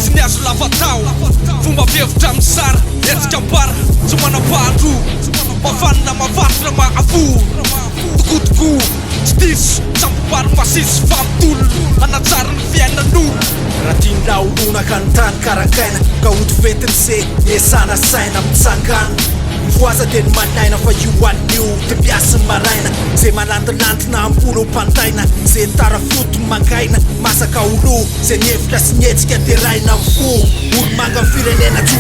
Tsy ny hazo lava taho. Fomba fihevitra misara, hetsika ambara, tsy manam-paharoa. Mafanina, mafaritra, mahavoa. Tokoa tokoa, tsy diso, sambom-bary masiso fa mitolona hanatsara ny fiainan'olona. Raha tian'lah ho lonaka ny tany karakaina ka hody fetiny se iasana saina mitsangana mifohaza dia ny malaina fa io alina io dimbiasy ny maraina ze malandilandina ampolo mpandaina ze tara foto mangaina masaka ho lo ze nihevitra sy nihetsika deraina am fo olomanga ny firenena Tsy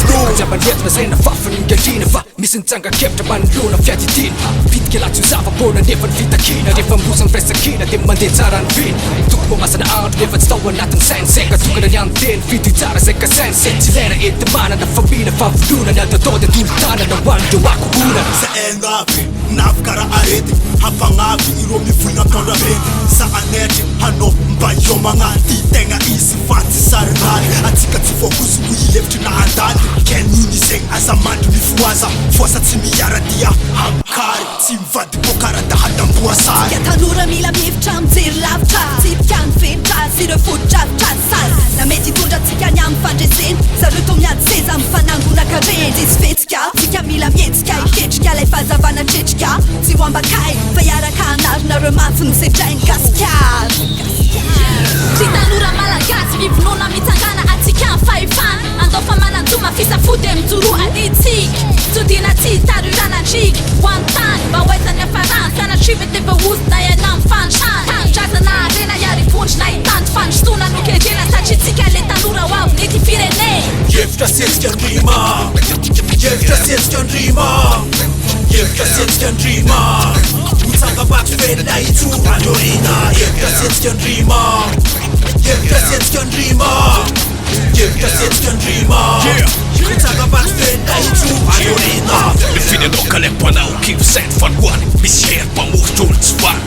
tokony aman'hevitra zay nafafiny ny galiana fa misy ny tsangan-kevitra manoloana fiadidiana Bitika latsy ho zava-poana nefa ny fitakiana Rehefa miroso ny firaisankina dia mandeha tsara ny vina Tokony mamasana andro nefa tsy tao anatin'ny sainy Saika tokana ny anteny fidio tsara zay kasainy Zay tsy ilaina enti-manana fa mila fahavonona Ny ady atao dia tolo-tanana ho an'ireo ankohonana. Zahay navy, navy karaha arety Hafagnavy ireo mivolagna mitondra venty Sa anetry hanao mba hiomagna Ty tegna izy fa tsy sarinary Atsika tsy voahozogno hilefitry na handany Ke nino zegny aza mandry mifohaza Foasa tsy miara dia hankary Tsy mivadi-po karaha dahalam-boasary. Tsika tanora mila mihevitra mijery lavitra Tsipika ny fenitra sy ireo fotodrafitrasa Sazy na mety hitondra antsika ny amin'ny fandresena Zareo toa miady seza mifanangona-karena Tsisy fihetsika, tsika mila mihetsika Hiketrika ilay fahazavana tretrika Tsy ho ambakay fa hiaraka hanarina Ireo mafy nosedrain'i Gasikara. Ry tanora malagasy mivonona mitsangana atsika ny fahefana andao fa manan-jo mafisa fo dia mijoroa adidintsika todina tsy hitarurana andriaka ho an'ny tany mba ho aiza ny hafarana sanatria mety efa hozona hiaina amin'ny fahantrana tanindrazana harena hiarivondrona hitandro fandrosoana no kendrena satria tsika le tanora ho avin'ity firenena. Hevitra sy hetsika ndrima Hevitra sy hetsika ndrima Hevitra sy hetsika ndrima Ho tsangambato velona hijoro any aoriana Hevitra sy hetsika ndrima Hevitra sy hetsika ndrima Hevitra sy hetsika ndrima Ho tsangambato velona hijoro any aoriana. Mifidy anao kalem mpanao kivy sainy fanohana Misy hery mpamoritra olo tsy vany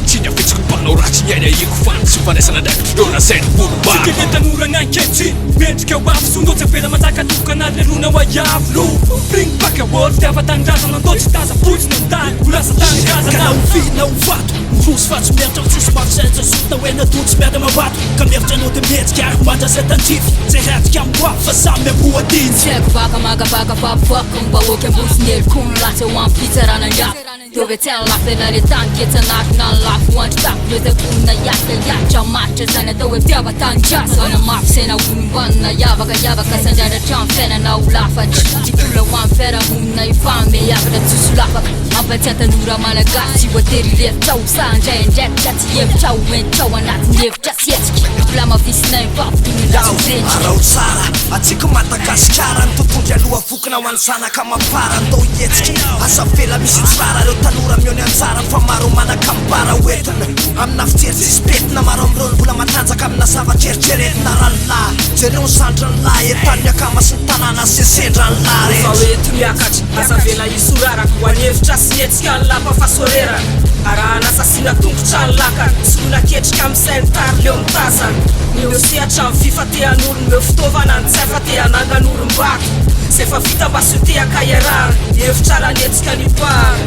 Tsy ny afitsiko ny mpanao ratsy ny ainy ahiako fa ny tsy fandraisana andraikitra ireo lazainy ho olo-marina. Tsika le tanora ny ankehitriny Mendrika ho avy soa ndao tsy avela manjaka tokana ry lerona ho aiavy lo Bring back a world fitiavan-tanindrazana ndao tsy taza fotsiny ny tany ho lasa tany Ka gazana. na ho vy na ho vato Miroso fa tsy miaritra Tsisy mafy izay tsy zoto Na hoe natoa tsy miady amam-bato Ka mihevitra anao dia mihetsika ary mandra izay tandrify Tsy heritrika amin'ny ho avy fa samy miamboho adiny. Tsy haiko vaka makafaka fa voako ny vahoaka ambony sy ny heloky ny ratsy eo amin'ny fitsarana ny hafa. Tovy tsy lafo na le tany ketsa na ny lafo ho andro tafo ireo zay vonona hiasa hiaritra hamaritra izany atao hoe fitiavan-tanindrazana Hanamafy saina olom-banona hiavaka hiavaka sandrandra hatramin'ny fiainana ho lafatra Hitolona ho an'ny fiarahamonina hifanome hafatra tsy ho solafaka Hampatsiahy tanora malagasy tsy voatery hilefitra ho sahy handray andraikitra tsy hihevitra ho hentitra ao anatin'ny hevitra sy hetsika Mbola hamafisinay ny fahavononana tsy ho rendrika. Araho tsara, atsika Madagasikara ny tontondry aloha Tokona ho an'ny zanaka amam-para ndao hihetsika Aza avela misy hitsirara ireo tanora mihaony anjara Fa maro manan-kambara ho entina Amina fijery tsisy pentina Maro amin'ireo no mbola matanjaka amina zavatra eritreretina Ralehilahy, jereo ny zandriny lahy Entano ny akama sy ny tanàna sy sendra ny lahy Fa rehetra. hoe eto miakatra, aza avela hisoraraka Ho an'ny hevitra sy ny hetsika ny lapa fa soreraka Arahana sasina tongotra ny lakana Soloina ketrika amin'ny sain'ny tary leo mitazana Ny eo sehatra amin'ny fifatehan'olona Omeo fitaovana ny tsy hafa te hanangana orim-bato Zay efa vita mba asio tehaka iarahana Hevitra raha ny hetsika no ipahana.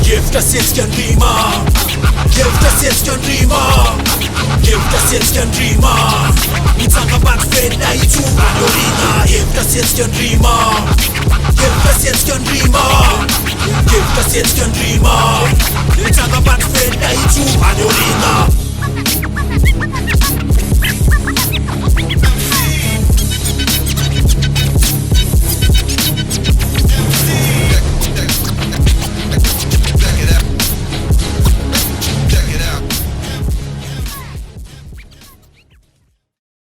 Hevitra sy hetsika ndrima Hevitra sy hetsika ndrima Hevitra sy hetsika ndrima Mitsangam-bato velona hijoro any aoriana Hevitra sy hetsika ndrima Hevitra sy hetsika ndrima Hevitra sy hetsika ndrima Mitsangam-bato velona hijoro any aoriana.